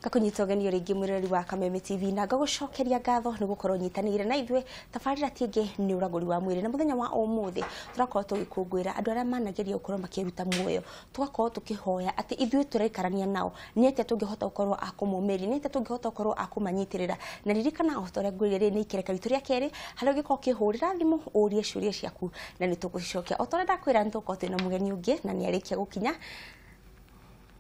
Ngakunyita ũgeni rĩngĩ mwĩroreri wa Kameme TV na ngagũcokeria ngatho nĩ gũkorwo nyitanĩire na ithuĩ. Tabarĩra ti ĩngĩ nĩ ũragũri wa mwĩrĩ, na mũthenya wa ũmũthĩ tũrakorwo tũgĩkũngũĩra andũ arĩa manageria gũkorwo makĩruta muoyo, tũgakorwo tũkĩhoya atĩ ithuĩ tũraikarania nao nĩ atĩa tũngĩhota gũkorwo a kũmomĩria, nĩ atĩa tũngĩhota gũkorwo a kũmanyitĩrĩra. Na ririkana o ta ũrĩa ngwĩrire, rĩrĩ nĩ ikereka ritũ rĩa kerĩ harĩa ũngĩkorwo ũkĩhũrĩra thimũ ũrie ciũria ciaku na nĩ tũgũcicokia. O ta ũrĩa ndakwĩra, nĩ tũgũkorwo twĩna mũgeni ũngĩ na nĩ arĩkia gũkinya.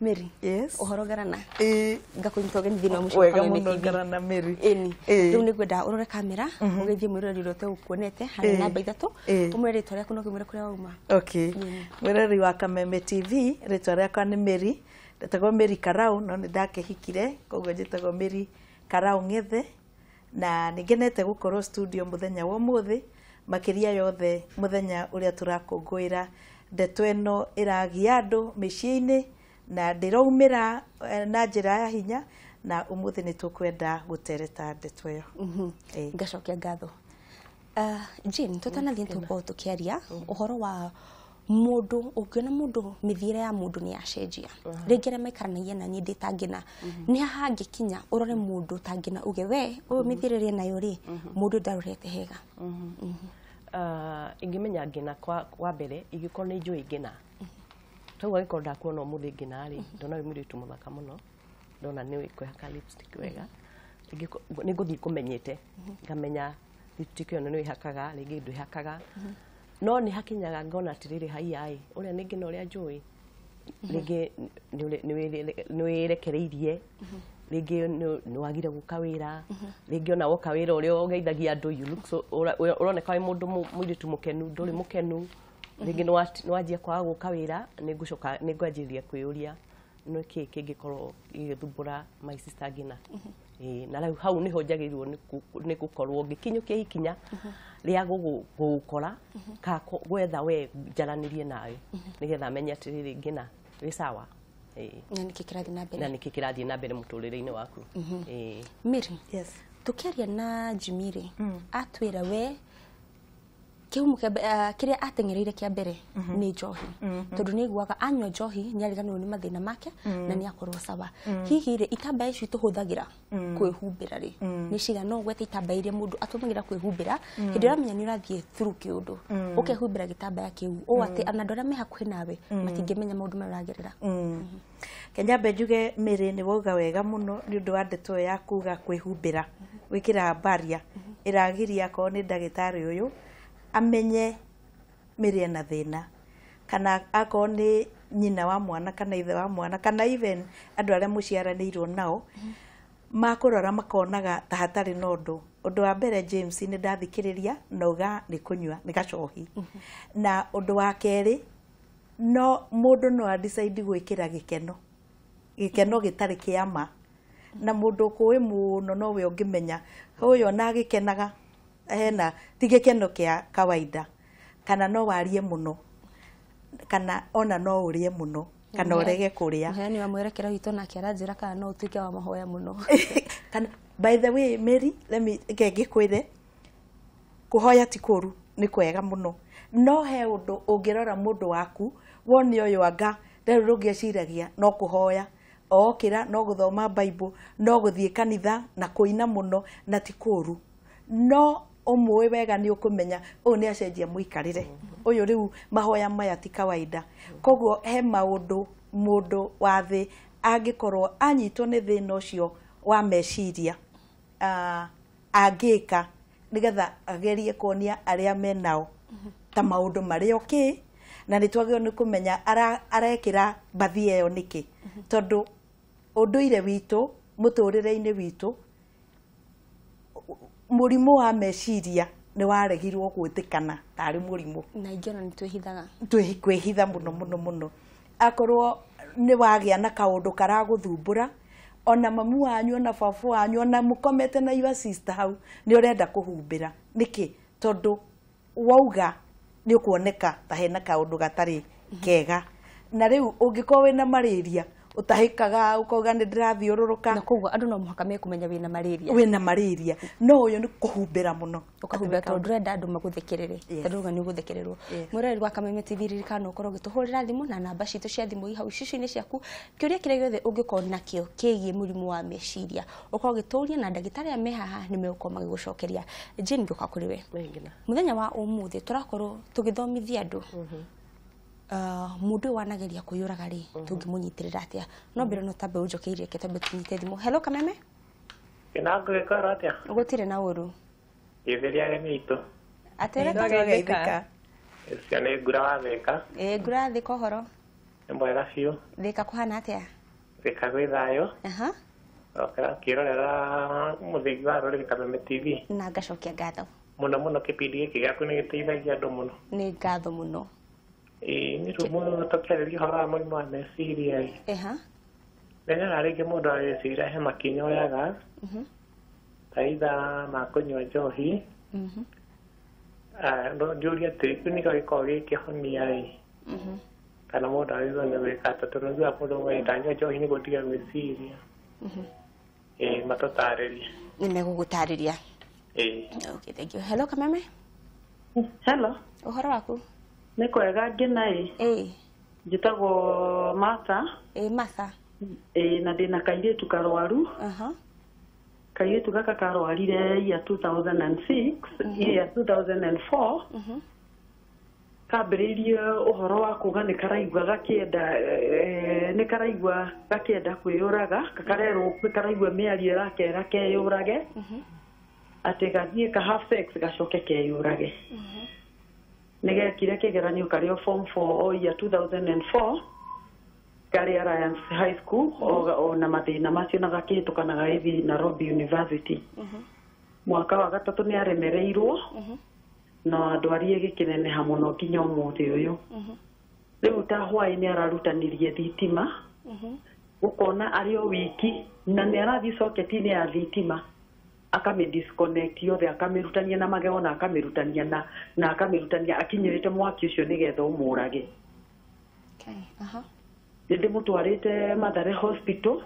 Mary. Yes. Ũhoro Ngarana? Ĩĩ. Ngakũnyita ũgeni thĩinĩ wa mũciĩ wa Wega Kameme mũno. TV. Ngarana Mary. Ĩni. Ĩĩ. Rĩu nĩngwenda ũrore kamera, ũgeithie mwĩroreri ũrĩa ũtegũkuonete harĩa namba 3, ũmwĩre rĩtwa rĩaku na ũkĩmwĩre kũrĩa wauma. Okay. Mwĩroreri wa Kameme TV, rĩtwa rĩakwa nĩ Mary. Ndetagwo Mary Karau, no nĩ ndakĩhikire, koguo njĩtagwo Mary Karau Ng'ethe. Na nĩ ngenete gũkorwo studio mũthenya wa ũmũthĩ, makĩria yothe mũthenya ũrĩa tũrakũngũĩra ndeto ĩno ĩragia andũ mĩciĩ-inĩ na ndĩraumĩra na njĩra ya hinya, na ũmũthĩ nĩ tũkwenda gũtereta ndeto ĩyo. Ĩĩ. Ngacokia ngatho. Jane, tũtanathiĩ tũkorwo tũkĩaria ũhoro wa mũndũ, ũngĩona mũndũ mĩthiĩre ya mũndũ nĩ yacenjia, rĩngĩ arĩa maikaranagia na niĩ ndĩ tangĩna, nĩ haha hangĩkinya ũrore mũndũ tangĩna uge we ũyũ mĩthiĩre ĩrĩa nayo rĩ, mũndũ ndarorete hega? Ingĩmenya ngĩna kwa wa mbere, ingĩkorwo nĩ njũĩ ngĩna tau, angĩkorwo ndakuona ũmũthĩ ngĩna rĩ, ndona wĩ mũirĩtu mũthaka mũno, ndona nĩ kwĩhaka lipstick wega, nĩ ngũthiĩ kũmenyete, ngamenya lipstick ĩyo nĩ wĩhakaga, rĩngĩ ndwĩhakaga, no nĩ hakinyaga ngona atĩrĩrĩ, haiya ĩ, ũrĩa nĩ ngĩna ũrĩa njũĩ, rĩngĩ nĩ wĩrekereirie, rĩngĩ nĩ wagire gũka wĩra, rĩngĩ ona woka wĩra ũrĩa ũgeithagia andũ, you look so ũroneka wĩ mũndũ mũirĩtu mũkenu, ndũrĩ mũkenu, rĩngĩ nĩ wanjia kwaga gũka wĩra, nĩ ngũcoka nĩ ngwanjĩrĩria kwĩyũria nĩ kĩĩ kĩngĩkorwo gĩgĩthumbũra my sister ngina. Ĩĩ, na rĩu hau nĩho njagĩrĩirwo nĩ gũkorwo ngĩkinyũkia ikinya rĩa gũgũkora ka gwetha we njaranĩrie nawe nĩgetha menye atĩrĩrĩ, ngina wĩ sawa? Ĩĩ. Na nĩkĩ kĩrathiĩ na mbere? Na nĩkĩ kĩrathiĩ na mbere mũtũrĩre-inĩ waku? Ĩĩ. Mary. Yes. Tũkĩaria na Jimmy rĩ, atwĩra we kĩhumo kĩrĩa ateng'ereire kĩa mbere nĩ njohi, tondũ nĩ aiguaga anyua njohi nĩ ariganĩrwo nĩ mathĩna make na nĩ akorwo sawa. Hihi rĩ, itambaya ici tũhũthagĩra kwĩhumbĩra rĩ, nĩ cigana? No ũgwete itambaya iria mũndũ atũmagĩra kwĩhumbĩra hĩndĩ ĩrĩa ũramenya nĩ ũrathiĩ through kĩũndũ, ũkehumbĩra gĩtambaya kĩu ũũ atĩ ona andũ arĩa me hakuhĩ nawe matingĩmenya maũndũ marĩa ũragerera? Kenyambe njuge, Mary, nĩ wauga wega mũno nĩ ũndũ wa ndeto ĩyo ya kuga kwĩhumbĩra, gwĩkĩra baria ĩragiria akorwo nĩ ndagĩtarĩ ũyũ amenye Mary ena thĩna, kana akorwo nĩ nyina wa mwana kana ithe wa mwana kana even andũ arĩa mũciaranĩirwo nao makũrora makonaga ta hatarĩ na ũndũ. Ũndũ wa mbere, James, nĩ ndathikĩrĩria na uga nĩ kũnyua, nĩ gacohi, na ũndũ wa kerĩ, no mũndũ no adecide gwĩkĩra gĩkeno, gĩkeno gĩtarĩ kĩa ma, na mũndũ ũkũĩ mũno nowe ũngĩmenya ũyũ ona agĩkenaga hena ti gĩkeno kĩa kawaida, kana no warie mũno, kana ona no ũrĩe mũno, kana ũrege kũrĩa. Mũheani wa mwerekera witũ nake aranjĩra kana no ũtuĩke wa mahoya mũno. Kana, by the way, Mary, let me ke ngĩkwĩre, kũhoya ti kũru, nĩ kwega mũno, no he ũndũ ũngĩrora mũndũ waku wone ũyũ anga rĩu rũngĩeciragia no kũhoya okĩra, no gũthoma Bible, no gũthiĩ kanitha na kũina mũno, na ti kũru, no ũmũĩ wega nĩ ũkũmenya ũyũ nĩ acenjia mũikarĩre ũyũ, rĩu mahoya maya ti kawaida. Koguo he maũndũ mũndũ wa thĩ angĩkorwo anyitwo nĩ thĩna ũcio wa meciria, angĩka nĩgetha agerie kuonia arĩa menao ta maũndũ marĩ okay, na nĩ twagĩrĩirwo nĩ kũmenya arekĩra mbathi ĩyo nĩkĩ, tondũ ũndũire witũ, mũtũrĩre-inĩ witũ, mũrimũ wa meciria nĩ waregirwo gwĩtĩkana tarĩ mũrimũ. Na ingĩ ona nĩ twĩhithaga. Kwĩhitha mũno mũno mũno. Akorwo nĩ wagĩa na kaũndũ karagũthumbũra, ona mamu wanyu, ona baba wanyu, ona mũkomete na your sister hau, nĩ ũrenda kũhumbĩra nĩkĩ? Tondũ wauga nĩ ũkuoneka ta hena kaũndũ gatarĩ kega. Na rĩu ũngĩkorwo wĩna malaria, Ũtahĩkaga ũkauga nĩ ndĩrathiũrũrũka. Na koguo andũ no mũhaka mekũmenya wĩna malaria. Wĩna malaria, no ũyũ nĩ kũhumbĩra mũno. Ũkahumbĩra tondũ ndũrenda andũ magũthekerere, tondũ uga nĩ ũgũthekererwo. Mwĩroreri wa Kameme TV, ririkana ũkorwo ũgĩtũhũrĩra thimũ na namba citũ cia thimũ i hau icicio-inĩ ciaku. Kĩũria kĩrĩa gĩothe ũngĩkorwo nakĩo kĩgiĩ mũrimũ wa meciria, ũkorwo ũgĩtũria na ndagĩtarĩ arĩa me haha nĩ megũkorwo magĩgũcokeria. Jane, ngĩũka kũrĩ we. Mũthenya wa ũmũthĩ tũrakorwo tũgĩthomithia andũ mũndũ ũyũ wanageria kwĩyũraga rĩ, tũngĩmũnyitĩrĩra atĩa? No mbere no tambe ũnjokeirie, reke tambe tũnyite thimũ. Hello Kameme. Kĩnangũgĩkorwo atĩa? Gũtirĩ na ũru. Gĩthĩria ageni aitũ. Atĩra. Twageithĩka. Ũcio nĩ Ngura wa Thĩka. Ĩĩ Ngura, Thĩka ũhoro? Nĩ mwega biũ. Thĩka kũhana atĩa? Thĩka gwĩ thayũ. Aha. Ũkĩrorera mũthingi wa rũrĩrĩ Kameme TV. Na ngacokia ngatho. Mũno mũno kĩbindi gĩkĩ gĩaku nĩ gĩteithagia andũ mũno. Nĩ ngatho mũno. Ĩĩ nĩ rĩu mũno tũkĩarĩria ũhoro wa mũrimũ wa meciria ĩ. Eha. Nĩnyonaga rĩngĩ mũndũ agĩciria he makinya oyaga ta either ma kũnyua njohi. Njũrie atĩ kĩu nĩkĩo gĩkoragwo gĩ kĩhonia ĩ, kana mũndũ agĩrĩirwo nĩ gwĩka atĩa? Tondũ nĩũiguaga mũndũ auga ndanyua njohi nĩguo ndige gwĩciria. Ĩĩ matũtarĩrie. Nĩ megũgũtarĩria. Ĩĩ. Okay, thank you. Hello Kameme. Hello. Ũhoro waku? Nĩ kwega ngĩna ĩ. Ĩĩ. Njĩtagwo Martha. Ĩĩ Martha. Ĩĩ na ndĩna kairĩtu karwaru. Aha. Kairĩtu gaka karwarire year 2006, year 2004. Kambĩrĩirie ũhoro wa kuga nĩ karaigua gakĩenda, nĩ karaigua gakĩenda kwĩyũraga, karerwo karaigua mĩario ĩrakera keyũrage, atĩ gathiĩ ka have sex gacoke keyũrage. Nĩ gekire kĩgeranio karĩ o form 4 o year 2004 karĩ Alliance High School o na mathĩna macio na gakĩhĩtũka na gagĩthiĩ Nairobi University. Mwaka wa gatatũ nĩ aremereirwo na ndwari ĩgĩkĩneneha mũno nginya ũmũthĩ ũyũ. Rĩu ta hwaĩ nĩ ararutanirie thitima, ũkona arĩ o wiki na nĩ arathiĩ socket-inĩ ya thitima akamĩ disconnect yothe, akamĩrutania na magego na akamĩrutania na akamĩrutania akinyĩrĩte mwaki ũcio nĩgetha ũmũrage. Okay. Aha. Nĩ ndĩmũtwarĩte Mathare Hospital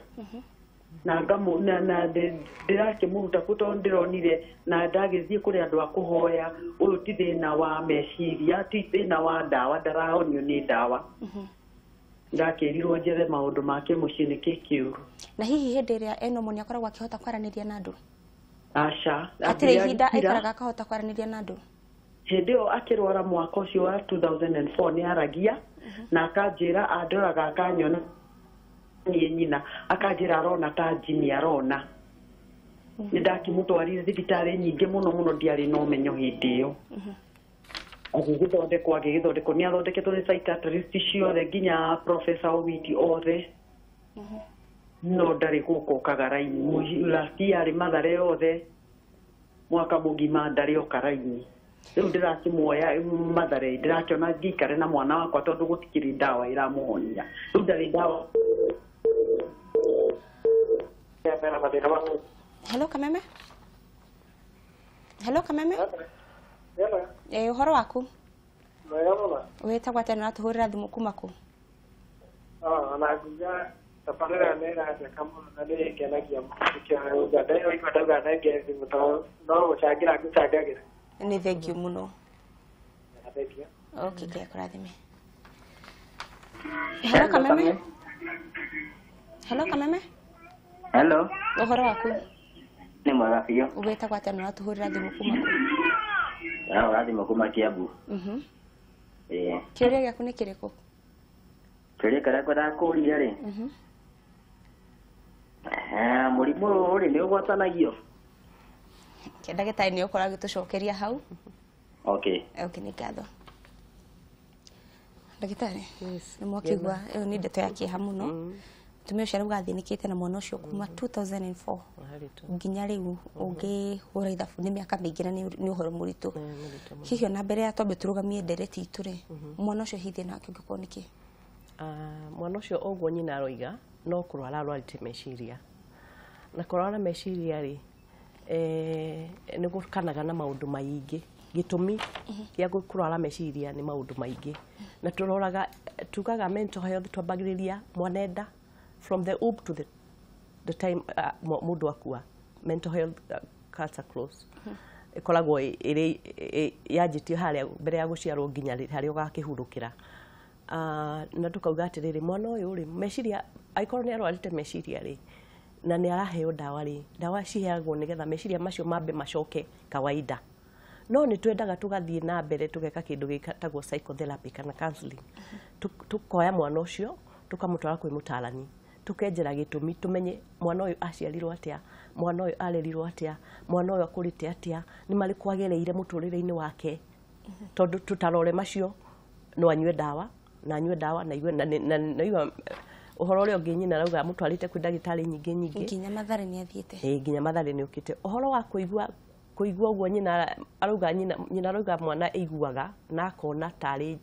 na ngamu na ndĩrakĩmũruta kũ tondũ ndĩronire na ndagĩthiĩ kũrĩ andũ a kũhoya, ũyũ ti thĩna wa meciria, ti thĩna wa ndawa, ndarahonio nĩ ndawa. Ndakĩrirwo njethe maũndũ make mũciĩ nĩ kĩ kĩũru. Na hihi hĩndĩ ĩrĩa ena ũmwe nĩ akoragwo akĩhota kwaranĩria na andũ? Aca. Hatirĩ ihinda aikaraga akahota kwaranĩria na andũ? Hĩndĩ ĩyo akĩrwara mwaka ũcio wa 2004 nĩ aragia na akanjĩra andoraga akanyona niĩ nyina, akanjĩra arona ta njini arona. Nĩ ndakĩmũtwarire thibitarĩ nyingĩ mũno mũno, ndiarĩ na ũmenyo hĩndĩ ĩyo. Agĩgĩthondekwo nĩ athondeketwo nĩ psychiatrist ciothe nginya Professor Owiti othe, no ndarĩ gũka okaga raini. Last year arĩ Mathare yothe mwaka mũgima ndarĩ oka raini. Rĩu ndĩrakĩmuoya Mathare, ndĩrakĩona ngĩikare na mwana wakwa tondũ gũtikĩrĩ ndawa ĩramũhonia. Rĩu ndarĩ ndawa. Hello Kameme. Hello Kameme. Hello. Ĩĩ ũhoro waku? Mwega mũno. Wĩtagwo atĩa na ũratũhũrĩra thimũ kuma kũ? Na nguga tabarĩra nĩ ĩranjaka mũno na nĩ ĩngenagia mũno, nĩkĩo ndaigua ndauga nenge thimũ tondũ no gũcangĩra ngũcangagĩra. Nĩ thank you mũno. Thank you. Okay, Ngai akũrathime. Hello Kameme. Hello Kameme. Hello. Ũhoro waku? Nĩ mwega biũ. Wĩtagwo atĩa na ũratũhũrĩra thimũ kuma kũ? Ndĩrahũra thimũ kuma Kiambu. Ĩĩ. Kĩũria gĩaku nĩ kĩrĩkũ? Kĩũria kĩrĩa ngwendaga kũũria rĩ, mũrimũ ũyũ rĩ nĩ ũgwatanagio? Ndagĩtarĩ nĩ ũkorwo agĩtũcokeria hau. Okay. Okay, nĩ ngatho. Ndagĩtarĩ, nĩ mwakĩigua ĩyo nĩ ndeto ya kĩeha mũno. Mũtumia ũcio arauga athĩnĩkĩte na mwana ũcio kuma 2004 nginya rĩu, ũngĩhũra ithabu nĩ mĩaka mĩingĩ na nĩ ũhoro mũritũ. Hihi ona mbere ya twambe tũrũgamie ndereti itũ rĩ, mwana ũcio hihi thĩna wake ũngĩkorwo nĩ kĩ? Mwana ũcio ũguo nyina aroiga no kũrwara arwarĩte meciria, na kũrwara meciria rĩ, nĩ gũkanaga na maũndũ maingĩ. Gĩtũmi gĩa kũrwara meciria nĩ maũndũ maingĩ, na tũroraga tugaga mental health twambagĩrĩria mwanenda From the womb to the time mũndũ akua, mental health cuts across. Ĩkoragwo ĩrĩ yanjĩtie harĩa mbere ya gũciarwo nginya harĩa ũgakĩhurũkĩra. Na tukauga atĩrĩrĩ, mwana ũyũ rĩ, meciria, angĩkorwo nĩ arwarĩte meciria rĩ, na nĩ araheo ndawa rĩ, ndawa ciheagwo nĩgetha meciria macio mambe macoke kawaida. No nĩ twendaga tũgathiĩ na mbere tũgeka kĩndũ gĩtagwo psychotherapy kana counseling. Tukoya mwana ũcio tũkamũtwara kwĩ mũtarani, tukenjera gĩtũmi, tũmenye mwana ũyũ aciarirwo atĩa, mwana ũyũ arerirwo atĩa, mwana ũyũ akũrĩte atĩa, nĩ marĩkũ agereire mũtũrĩre-inĩ wake. Tondũ tũtarore macio, no anyue ndawa na anyue ndawa na igue na igua ũhoro ũrĩa ũngĩ. Nyina arauga amũtwarĩte kwĩ ndagĩtarĩ nyingĩ nyingĩ. Nginya Mathare nĩ athiĩte. Ĩĩ, nginya Mathare nĩ ũkĩte. Ũhoro wa kũigua ũguo nyina arauga, nyina arauga mwana aiguaga na akona tarĩ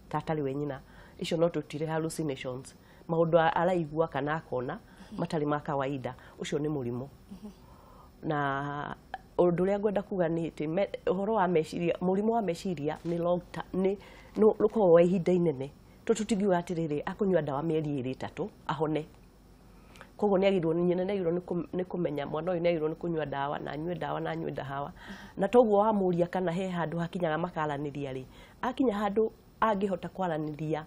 ta atarĩ we nyina. Icio no tũtire hallucinations, maũndũ araigua kana akona matarĩ ma kawaida. Ũcio nĩ mũrimũ. Na ũndũ ũrĩa ngwenda kuga nĩ atĩ ũhoro wa meciria, mũrimũ wa meciria nĩ long nĩ rũkoragwo wa ihinda inene. Tũtingiuga atĩrĩrĩ, akũnyua ndawa mĩeri 2 3 ahone. Koguo nĩ agĩrĩirwo, nyina nĩ agĩrĩirwo nĩ kũmenya mwana ũyũ nĩ agĩrĩirwo nĩ kũnyua ndawa na anyue ndawa na anyue ndawa. Na toguo wamũria kana he handũ hakinyaga makaranĩria rĩ, akinya handũ angĩhota kwaranĩria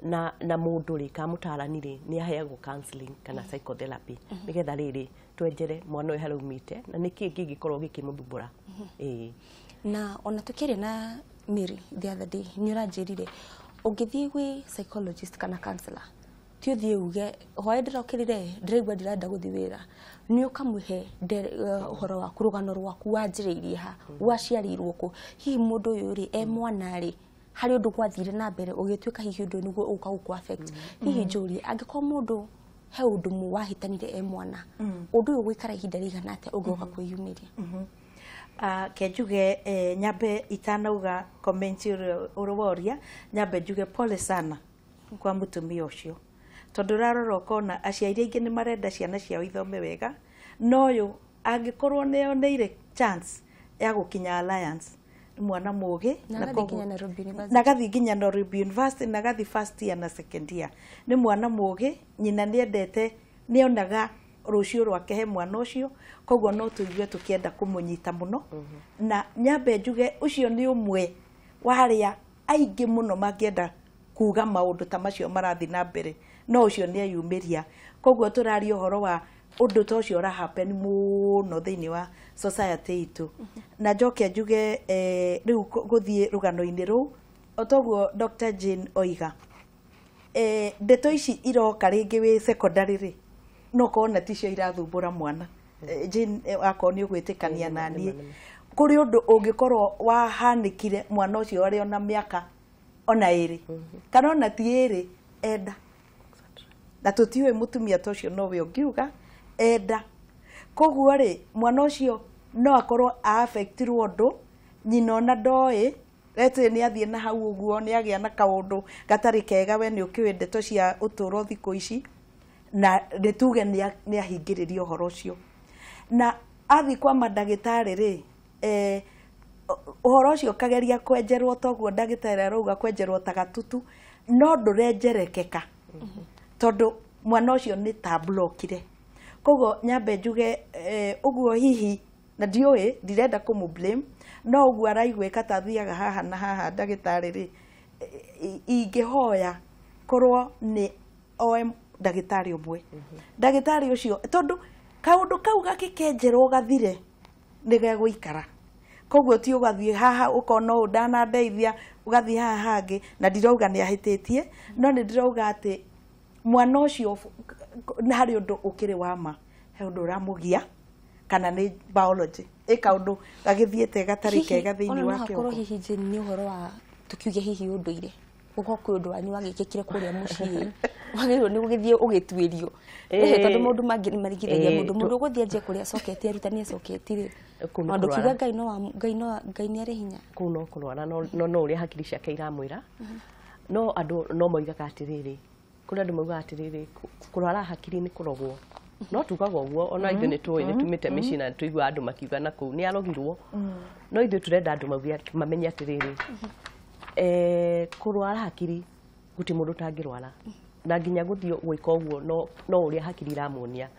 na mũndũ rĩ, kana mũtarani rĩ, nĩ aheagwo counseling kana psychotherapy, nĩgetha rĩrĩ twenjere mwana ũyũ harĩa aumĩte na nĩkĩ kĩngĩkorwo gĩkĩmũthumbũra. Ĩĩ. Na ona tũkĩaria na Mary the other day, nĩ ũranjĩrire ũngĩthiĩ gwĩ psychologist kana counselor, ti ũthiĩ uge hwaĩ ndĩrokĩrire ndĩraigua ndirenda gũthiĩ wĩra. Nĩ ũkamũhe ũhoro waku, rũgano rwaku, wanjĩrĩirie ha, waciarĩirwo kũ, hihi mũndũ ũyũ rĩ, e mwana rĩ, harĩ ũndũ gwathire na mbere ũgĩtuĩka hihi ũndũ nĩguo ũka gũkũ affect. Hihi njũrie, angĩkorwo mũndũ he ũndũ mu wahĩtanire e mwana, ũndũ ũyũ gũikara ihinda rĩigana atĩa ũngĩũka kwĩyumĩria? Ke njuge, nyambe itanauga comment ũrĩa woria, nyambe njuge pole sana kwa mũtumia ũcio, tondũ ũrarora ũkona aciari aingĩ nĩ marenda ciana ciao ithome wega, no ũyũ angĩkorwo nĩ oneire chance ya gũkinya Alliance, nĩ mwana mũgĩ. Na agathiĩ nginya Nairobi University. Na agathiĩ nginya Nairobi University, na agathiĩ first year na second year. Nĩ mwana mũgĩ, nyina nĩ endete, nĩ onaga rũciũ rwake he mwana ũcio. Koguo no tũigue tũkĩenda kũmũnyita mũno. Na nyambe njuge ũcio nĩ ũmwe wa arĩa aingĩ mũno mangĩenda kuga maũndũ ta macio marathiĩ na mbere, no ũcio nĩ eyumĩria. Koguo tũraria ũhoro wa ũndũ ta ũcio ũra happen mũno thĩinĩ wa society itũ. Na njoke njuge, rĩu gũthiĩ rũgano-inĩ rũu, o toguo Dr. Jane oiga, ndeto ici iroka rĩngĩ wĩ secondary rĩ, no korwo ticio irathumbũra mwana. Jane, akorwo nĩ ũgwĩtĩkania na niĩ, kũrĩ ũndũ ũngĩkorwo wahanĩkire mwana ũcio arĩ ona mĩaka ona 2 kana ona ti 2 enda, na tũtiũĩ mũtumia ta ũcio nowe ũngiuga enda. Koguo rĩ, mwana ũcio no akorwo a-affectirwo ũndũ nyina ona ndoĩ. Let's say nĩ athiĩ na hau ũguo, nĩ agĩa na kaũndũ gatarĩ kega. We nĩ ũkĩũĩ ndeto cia ũtũũro thikũ ici, na nĩ tuge nĩ ahingĩrĩria ũhoro ũcio na athiĩ kwa mandagĩtarĩ rĩ, ũhoro ũcio ũkageria kwenjerwo toguo ndagĩtarĩ arauga kwenjerwo ta gatutu, no ndũrenjerekeka tondũ mwana ũcio nĩ ta blokire. Koguo nyambe njuge, ũguo hihi na ndiũĩ, ndirenda kũmũ blame, no ũguo araiguĩka ta athiaga haha na haha ndagĩtarĩ rĩ, ingĩhoya korwo nĩ oe ndagĩtarĩ ũmwe, ndagĩtarĩ ũcio, tondũ kaũndũ kau gakĩkenjerwo gathire nĩ gegũikara. Koguo ti ũgathiĩ haha ũkona ũũ ndanandeithia, ũgathiĩ haha hangĩ. Na ndirauga nĩ ahĩtĩtie, no nĩ ndĩrauga atĩ mwana ũcio nĩ harĩ ũndũ ũkĩrĩ wa ma, he ũndũ ũramũgia, kana nĩ biology ĩ kaũndũ gagĩthiĩte gatarĩ kega thĩinĩ ona wa no hakorwo kĩongo. Hihi Jane, nĩ ũhoro wa tukiuge hihi ũndũire, gũkorwo kwĩ ũndũ wanyu wagĩkĩkire kũrĩa mũciĩ, wagĩrĩirwo nĩ gũgĩthiĩ ũgĩtuĩrio. Ĩhĩ, tondũ maũndũ mangĩ nĩ marigithagia mũndũ. Mũndũ ũgũthiĩ anjie kũrĩa acoketie, arutani acoketie rĩ, Kũu nĩ maũndũ kũrwara. kiuga Ngai no Ngai no Ngai nĩ arĩ hinya. Kũu no kũrwara, no ũrĩa hakiri ciake iramwĩra. No andũ no moigaga atĩrĩrĩ, kũrĩ andũ maugaga atĩrĩrĩ, kũrwara hakiri nĩ kũrogwo. No tugaga ũguo, ona ithuĩ nĩ tũĩ nĩ tumĩte mĩciĩ na tũiguaga andũ makiuga na kũu nĩ arogirwo. No ithuĩ tũrenda andũ mauge mamenye atĩrĩrĩ, kũrwara hakiri gũtirĩ mũndũ ũtangĩrwara. Na nginya gũthiĩ gwĩka ũguo no ũrĩa hakiri iramuonia.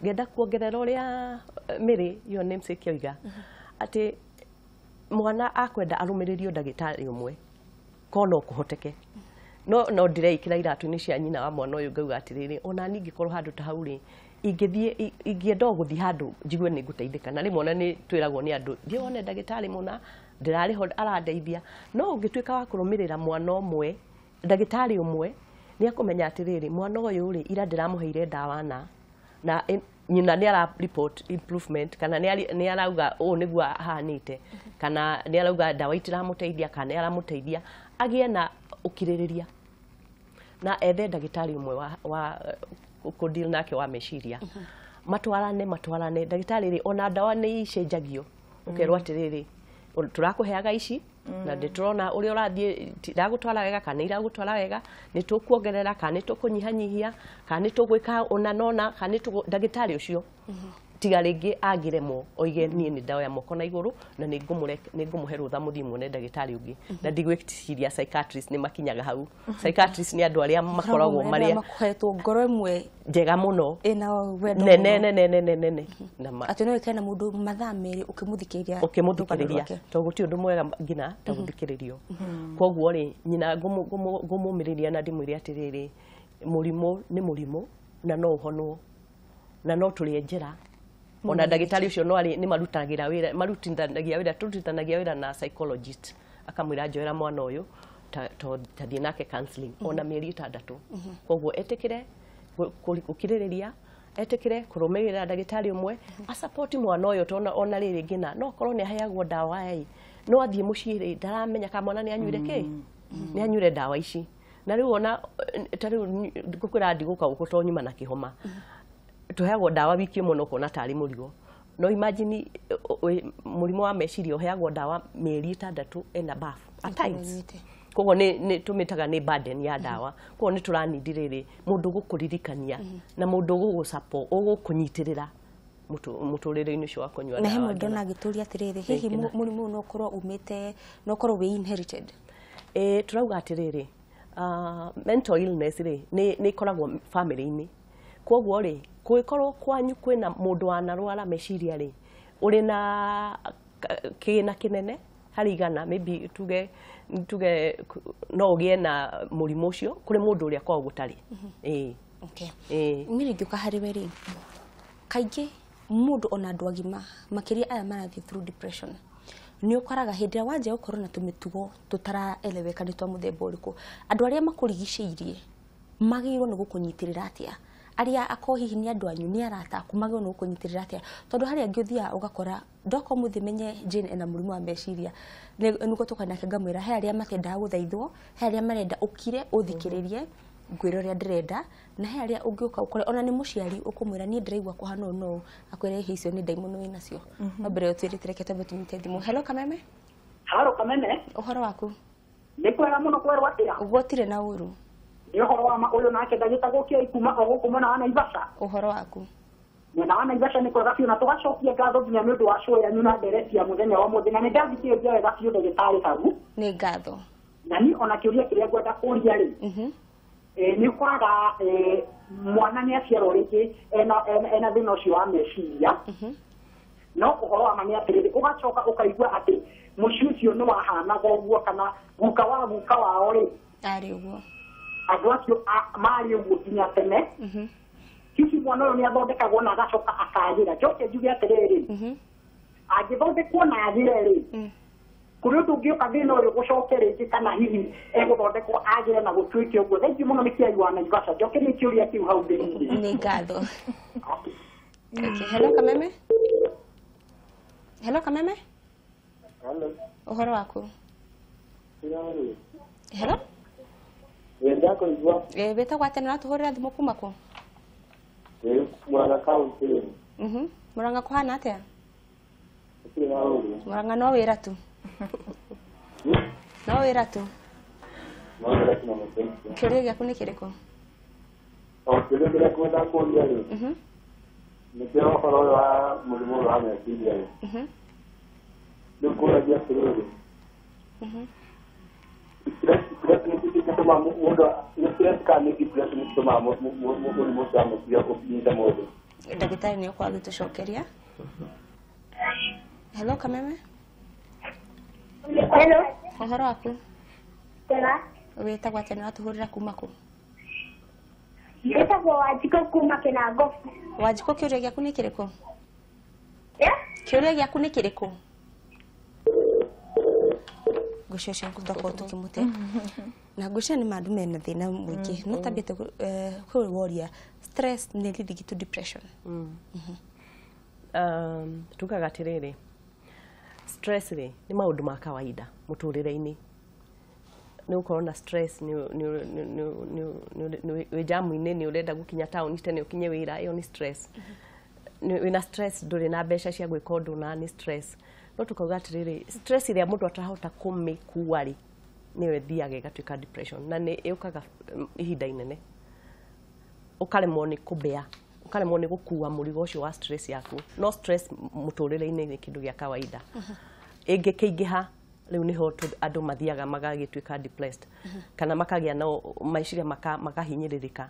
Ngenda kuongerera ũrĩa Mary your namesake oiga atĩ mwana akwenda arũmĩrĩrio ndagĩtarĩ ũmwe ko no kũhoteke. No ndĩreikĩra iratũ-inĩ cia nyina wa mwana ũyũ ngauga atĩrĩrĩ, ona niĩ ingĩkorwo handũ ta hau rĩ, ingĩthiĩ ingĩenda o gũthiĩ handũ njigue nĩ ngũteithĩka. Na rĩmwe ona nĩ twĩragwo nĩ andũ thiĩ wone ndagĩtarĩ mũna, ndĩrarĩ ho arandeithia. No ũngĩtuĩka wa kũrũmĩrĩra mwana ũmwe, ndagĩtarĩ ũmwe, nĩ akũmenya atĩrĩrĩ, mwana ũyũ rĩ, ira ndĩramũheire ndawa na nyina nĩ ara report improvement, kana nĩ arauga ũũ nĩguo ahanĩte, kana nĩ arauga ndawa itiramũteithia, kana nĩ aramũteithia, agĩe na ũkirĩrĩria na ethe ndagĩtarĩ ũmwe wa kũdeal nake wa meciria. Matwarane ndagĩtarĩ rĩ, ona ndawa nĩ icenjagio, ũkerwo atĩrĩrĩ, tũrakũheaga ici na nĩ tũrona ũrĩa ũrathiĩ iragũtwara wega kana iragũtwara wega, nĩ tũkuongerera kana nĩ tũkũnyihanyihia kana nĩ tũgwĩka ũna nona kana nĩ ndagĩtarĩ ũcio tiga rĩngĩ angĩremwo oige niĩ nĩ ndaoya moko na igũrũ na nĩ ngũmũhe rũtha mũthiĩ muone ndagĩtarĩ ũngĩ. Na ndigwĩciria psychiatrist nĩ makinyaga hau. Psychiatrist nĩ andũ arĩa makoragwo marĩa makohetwo ngoro ĩmwe njega mũno ĩna wendo nene nene nene nene na atĩ no wĩkare na mũndũ mathaa merĩ ũkĩmũthikĩrĩria tondũ gũtirĩ ũndũ mwega nginya ta gũthikĩrĩrio. Koguo rĩ, nyina ngũmũmĩrĩria na ndĩmwĩre atĩrĩrĩ, mũrimũ nĩ mũrimũ na no ũhonwo na no tũrĩe njĩra. Ona ndagĩtarĩ ũcio no arĩ nĩ marutagĩra wĩra, marutithanagia wĩra, tũrutithanagia wĩra na psychologist, akamwĩra njoera mwana ũyũ tathiĩ nake counseling ona mĩeri 6. Koguo etĩkĩre gũkirĩrĩria, etĩkĩre kũrũmĩrĩra ndagĩtarĩ ũmwe, asupport mwana ũyũ tondũ ona rĩrĩ ngina no korwo nĩ aheagwo ndawa ĩ, no athiĩ mũciĩ rĩ, ndaramenya kana mwana nĩ anyuire kĩ, nĩ anyuire ndawa ici. Na rĩu ona ta rĩu ngũkwĩra ndigũka gũkũ tondũ nyuma na kĩhoma, tũheagwo ndawa wiki ĩmwe no kuona tarĩ mũrigo. No imagine mũrimũ wa meciria ũheagwo ndawa mĩeri 6 and above at times. Koguo nĩ tũmĩtaga nĩ burden ya ndawa. Koguo nĩ tũranindi rĩrĩ mũndũ ũgũkũririkania na mũndũ ũgũgũsupport, ũgũkũnyitĩrĩra mũtũrĩre-inĩ ũcio wa kũnyua Na he ndawa. mũndũ ona agĩtũria atĩrĩrĩ, hihi mũrimũ ũyũ no ũkorwo umĩte, no ũkorwo wĩ inherited? Tũrauga atĩrĩrĩ, mental illness rĩ nĩ ĩkoragwo family-inĩ. Koguo rĩ, kũngĩkorwo kwanyu kwĩna mũndũ wanarwara meciria rĩ, ũrĩ na kĩgĩna kĩnene harĩ igana, maybe tuge no ũgĩe na mũrimũ ũcio kũrĩ mũndũ ũrĩa kwao gũtarĩ. Okay. Mary, ngĩũka harĩ we rĩ, kaingĩ mũndũ ona andũ agima makĩria aya marathiĩ through depression, nĩ ũkoraga hĩndĩ ĩrĩa wanjia gũkorwo na tũmĩtugo tũtaraeleweka nĩ twa mũthemba ũrĩkũ, andũ arĩa makũrigicĩirie magĩrĩirwo nĩ gũkũnyitĩrĩra atĩa? Arĩa akorwo hihi nĩ andũ anyu, nĩ arata aku, magĩrĩirwo nĩ gũkũnyitĩrĩra atĩa? Tondũ harĩa angĩ ũthiaga ũgakora ndoka ũmũthĩ menye Jane ena mũrimũ wa meciria, nĩguo tũka nake ngamwĩra he arĩa matendaga gũthaithwo, he arĩa marenda ũkire ũthikĩrĩrie ngwĩre ũrĩa ndĩrenda, na he arĩa ũngĩũka ũkore ona nĩ mũciari ũkũmwĩra niĩ ndĩraigua kũhana ũũ no akwĩre hihi icio nĩ ndaimono wĩ nacio. No mbere ũtwĩrĩte reke twambe tũnyite thimũ. Hello Kameme. Hello Kameme. Ũhoro waku? Nĩ kwega mũno, kwerwo atĩa? Ũguo ũtirĩ na ũru. Nĩ ũhoro wa ma ũyũ nake ndagĩtagwo Kĩai kuma o gũkũ mwena wa Naivasha. Ũhoro waku? Mwena wa Naivasha nĩ kwega biũ, na tũgacokia ngatho nginya nĩ ũndũ wa show yanyu na ndereti ya mũthenya wa ũmũthĩ, na nĩ ndathikĩrĩria wega biũ ndagĩtarĩ hau. Nĩ ngatho. Na niĩ ona kĩũria kĩrĩa ngwenda kũria rĩ, nĩ ũkoraga mwana nĩ aciarwo rĩngĩ ena thĩna ũcio wa meciria, no ũhoro wa ma nĩ atĩrĩrĩ, ũgacoka ũkaigua atĩ mũciĩ ũcio nĩ wahanaga ũguo, kana guka wa guka wao rĩ arĩ ũguo, andũ acio marĩ ũguo nginya tene. Hihi mwana ũyũ nĩ athondekagwo na agacoka akagĩra. Njoke njuge atĩrĩrĩ, angĩthondekwo na agĩre rĩ, kũrĩ ũndũ ũngĩũka thĩna ũyũ gũcoke rĩngĩ, kana hihi egũthondekwo agĩre na gũtuĩke ũguo. Thengiũ mũno nĩ Kĩai wa Naivasha. Njokeria kĩũria kĩu hau ndĩrĩire. Nĩ ngatho. Hello Kameme. Hello Kameme. Hello. Ũhoro waku? Hello. Wenda kũigua. Wĩtagwo atĩa na ũratũhũrĩra thimũ kuma kũ? Murang'a kaunti. Murang'a kũhana atĩa? Gũtirĩ na ũru. Murang'a no wĩra tu. No wĩra tu. No wĩra tu na mũteithio. Kĩũria gĩaku nĩ kĩrĩkũ? O kĩũria kĩrĩa ngwenda kũũria rĩ, nĩ kĩa ũhoro ũyũ wa mũrimũ ũyũ wa meciria rĩ. Rĩu ngũragia atĩrĩrĩ, depression nĩ gĩtũma mũndũ, nĩ stress kana nĩ depression gĩtũmaga mũrimũ ũcio wa meciria ũkinyĩte mũndũ? Ndagĩtarĩ nĩ ũkwaga gũtũcokeria. Hello Kameme. Hello. Ũhoro waku? Wega. Wĩtagwo atĩa na ũratũhũrĩra kuma kũ? Njĩtagwo Wanjikũ kuma Kĩnango. Wanjikũ, kĩũria gĩaku nĩ kĩrĩkũ? Kĩũria gĩaku nĩ kĩrĩkũ? Ngũcio ũcio twakorwo tũkĩmũte na ngwĩciria nĩ mandũ mena thĩna mũingĩ no tambĩte kwĩ woria stress nĩ leading to depression. Tugaga atĩrĩrĩ, stress rĩ nĩ maũndũ ma kawaida mũtũrĩre-inĩ. Nĩ gũkorwo na stress nĩ wĩ jamu-inĩ, nĩ ũrenda gũkinya taũni tene ũkinye wĩra, ĩyo nĩ stress. Wĩna stress ndũrĩ na mbeca cia gwĩka ũndũ na nĩ stress. No tukauga atĩrĩrĩ, stress ĩrĩa mũndũ atarahota kũmĩkua rĩ nĩyo ĩthiaga ĩgatuĩka depression, na nĩ ĩũkaga ihinda inene ũkaremwo nĩ kũbea, ũkaremwo nĩ gũkua mũrigo ũcio wa stress yaku. No stress mũtũrĩre-inĩ nĩ kĩndũ gĩa kawaida. Ĩngĩkĩingĩha rĩu nĩho andũ mathiaga magagĩtuĩka depressed kana makagĩa na meciria makahinyĩrĩrĩka.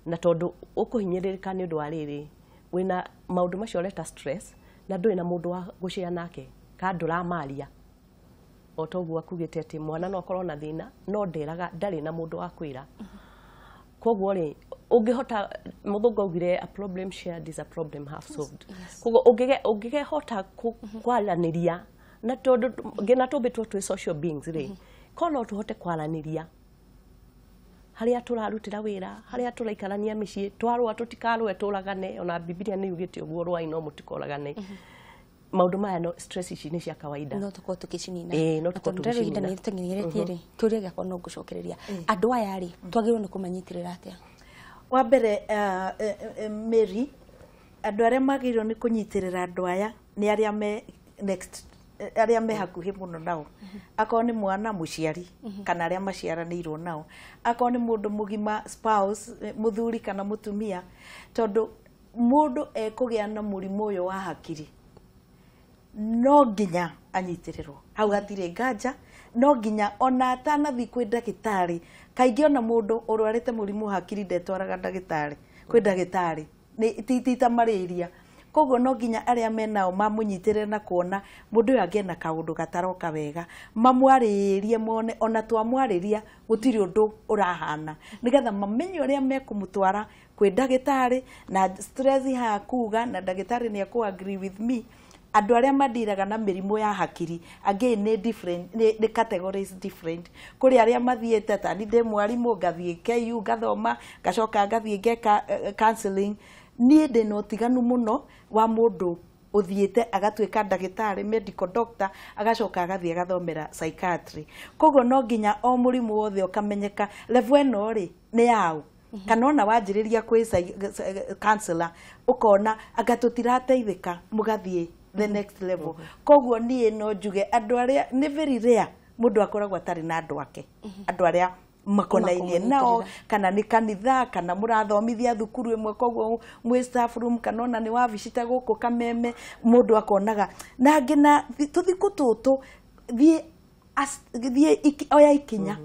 Na tondũ ũkũhinyĩrĩrĩka nĩ ũndũ wa rĩrĩ, wĩna maũndũ macio ũreta stress na ndũrĩ na mũndũ wa gũcea nake kana ndũramaria. O ta ũguo akugĩte atĩ mwana no akorwo na thĩna no nderaga, ndarĩ na mũndũ wa kwĩra. Koguo rĩ ũngĩhota, mũthũngũ augire a problem shared is a problem half solved. Koguo ũngĩgehota kwaranĩria, na tondũ ngina tũmbĩtwo twĩ social beings rĩ, korwo no tũhote kwaranĩria harĩa tũrarutĩra wĩra, harĩa tũraikarania mĩciĩ, twarũa tũtikarũe tũragane, ona Bibilia nĩ yugĩte ũguo, rũai no mũtikoragane. Maũndũ maya no stress ici nĩ cia kawaida. No tũkorwo tũkĩcinina. Ĩĩ, no tũkorwo tondũ rĩu ihinda tũgĩcinina. nĩ rĩteng'eretie rĩ, kĩũria gĩakwa no ngũcokereria andũ aya rĩ, twagĩrĩirwo nĩ kũmanyitĩrĩra atĩa? Wa mbere, Mary, andũ arĩa magĩrĩirwo nĩ kũnyitĩrĩra andũ aya nĩ arĩa me next, arĩa me hakuhĩ mũno nao. Akorwo nĩ mwana, mũciari kana arĩa maciaranĩirwo nao, akorwo nĩ mũndũ mũgima, spouse, mũthuri kana mũtumia, tondũ mũndũ ekũgĩa na mũrimũ ũyũ wa hakiri no nginya anyitĩrĩrwo, hau hatirĩ nganja. No nginya ona atanathiĩ kwĩ ndagĩtarĩ. Kaingĩ ona mũndũ ũrwarĩte mũrimũ wa hakiri ndetwaraga ndagĩtarĩ kwĩ ndagĩtarĩ, nĩ ti ta malaria. Koguo no nginya arĩa menao mamũnyitĩrĩre na kuona mũndũ ũyũ angĩena kaũndũ gataroka wega, mamwarĩrie mone ona twamwarĩria gũtirĩ ũndũ ũrahana, nĩgetha mamenye ũrĩa mekũmũtwara kwĩ ndagĩtarĩ. Na stress haha kuga na ndagĩtarĩ nĩ ekũ agree with me, andũ arĩa mandiraga na mĩrimũ ya hakiri again nĩ different, nĩ categories different. Kũrĩ arĩa mathiĩte ta ni ndĩ mwarimũ, ngathiĩ KU ngathoma, ngacoka ngathiĩ ngeka counseling. Niĩ ndĩna ũtiganu mũno wa mũndũ ũthiĩte agatuĩka ndagĩtarĩ, medical doctor, agacoka agathiĩ agathomera psychiatry. Koguo no nginya o mũrimũ wothe ũkamenyeka level ĩno rĩ nĩ yaũ, kana ona wanjĩrĩria kwĩ counselor ũkona anga tũtirateithĩka, mũgathiĩ the next level. Koguo niĩ no njuge andũ arĩa nĩ very rare mũndũ akoragwo atarĩ na andũ ake, andũ arĩa makonainie nao, kana nĩ kanitha, kana mũrathomithia thukuru ĩmwe, koguo mwĩ staff room, kana ona nĩ wabici ta gũkũ Kameme, mũndũ akonaga na ngina tũthikũ tũtũ thiĩ thiĩ oya ikinya,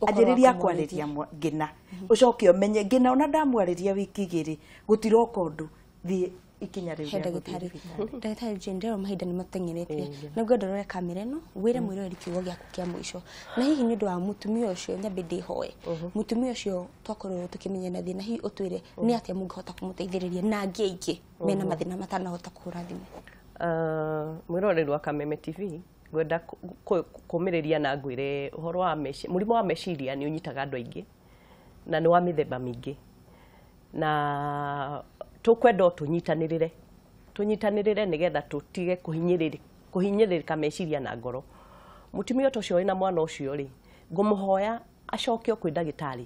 anjĩrĩria kwarĩria ngina, ũcoke ũmenye ngina ona ndamwarĩria wiki igĩrĩ gũtiroka ũndũ, thiĩ ikinya rĩu rĩa gũthiĩ thibitarĩ. Ndagĩtarĩ Jane, ndĩrona mahinda nĩ mateng'eretie na ngwenda ũrore kamera ĩno wĩre mwĩroreri kiugo gĩaku kĩa mũico, na hihi nĩ ũndũ wa mũtumia ũcio nyambe ndĩhoe mũtumia ũcio twakorwo tũkĩmenya na thĩna, hihi ũtwĩre nĩ atĩa mũngĩhota kũmũteithĩrĩria na angĩ aingĩ mena mathĩna matanahota kũhũra thimũ. Mwĩroreri wa Kameme TV, ngwenda kũmĩrĩria na ngwĩre ũhoro wa mũrimũ wa meciria nĩ ũnyitaga andũ aingĩ na nĩ wa mĩthemba mĩingĩ, na tũkwenda tũnyitanĩrĩre nĩgetha tũtige kũhinyĩrĩrĩka meciria na ngoro. Mũtumia ta ũcio wĩna mwana ũcio rĩ, ngũmũhoya acokio kwĩ ndagĩtarĩ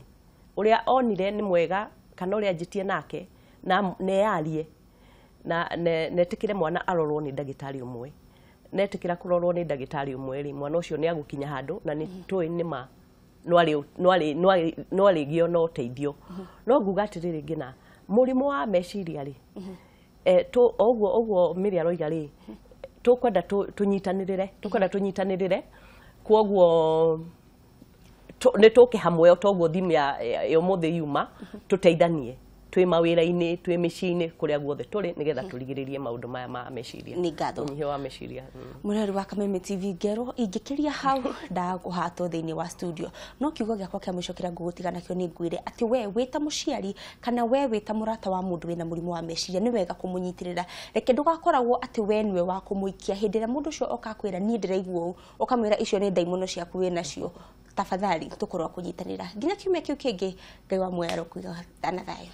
ũrĩa onire nĩ mwega kana ũrĩa anjĩtie nake, na neyarie na netĩkĩre mwana arorwo nĩ ndagĩtarĩ ũmwe. Netĩkĩra kũrorwo nĩ ndagĩtarĩ ũmwe rĩ, mwana ũcio nĩ agũkinya handũ na nĩ tũĩ nĩ ma no arĩgio na ũteithio. No nguga atĩrĩrĩ, ngina mũrimũ wa meciria rĩ, ũguo ũguo Mary aroiga rĩ, tũkwenda tũnyitanĩrĩre, tũkwenda tũnyitanĩrĩre, koguo Nĩ tũke hamwe o toguo thimu ya ũmũthĩ yuma, tũteithanie twĩ mawĩra-inĩ, twĩ mĩciĩ-inĩ, kũrĩa guothe tũrĩ, nĩgetha tũrigĩrĩrie maũndũ maya ma meciria. Nĩ ngatho. Ũnyihia wa meciria. Mũrori wa Kameme TV, ngerwo ingĩkĩria hau ndagũhatwo thĩinĩ wa studio, no kiugo gĩakwa kĩa mũico kĩrĩa ngũgũtiga nakĩo nĩ ngwĩre atĩ we wĩ ta mũciari kana we wĩ ta mũrata wa mũndũ wĩna mũrimũ wa meciria, nĩ wega kũmũnyitĩrĩra. Reke ndũgakoragwo atĩ we nĩwe wa kũmũikia. Hĩndĩ ĩrĩa mũndũ ũcio oka kwĩra niĩ ndĩraigua ũũ, ũkamwĩra icio nĩ ndaimono ciaku wĩ nacio. Tafadhali tũkorwo a kũnyitanĩra nginya kiumia kĩu kĩngĩ. Ngai wa muoyo arokũiga na thayũ.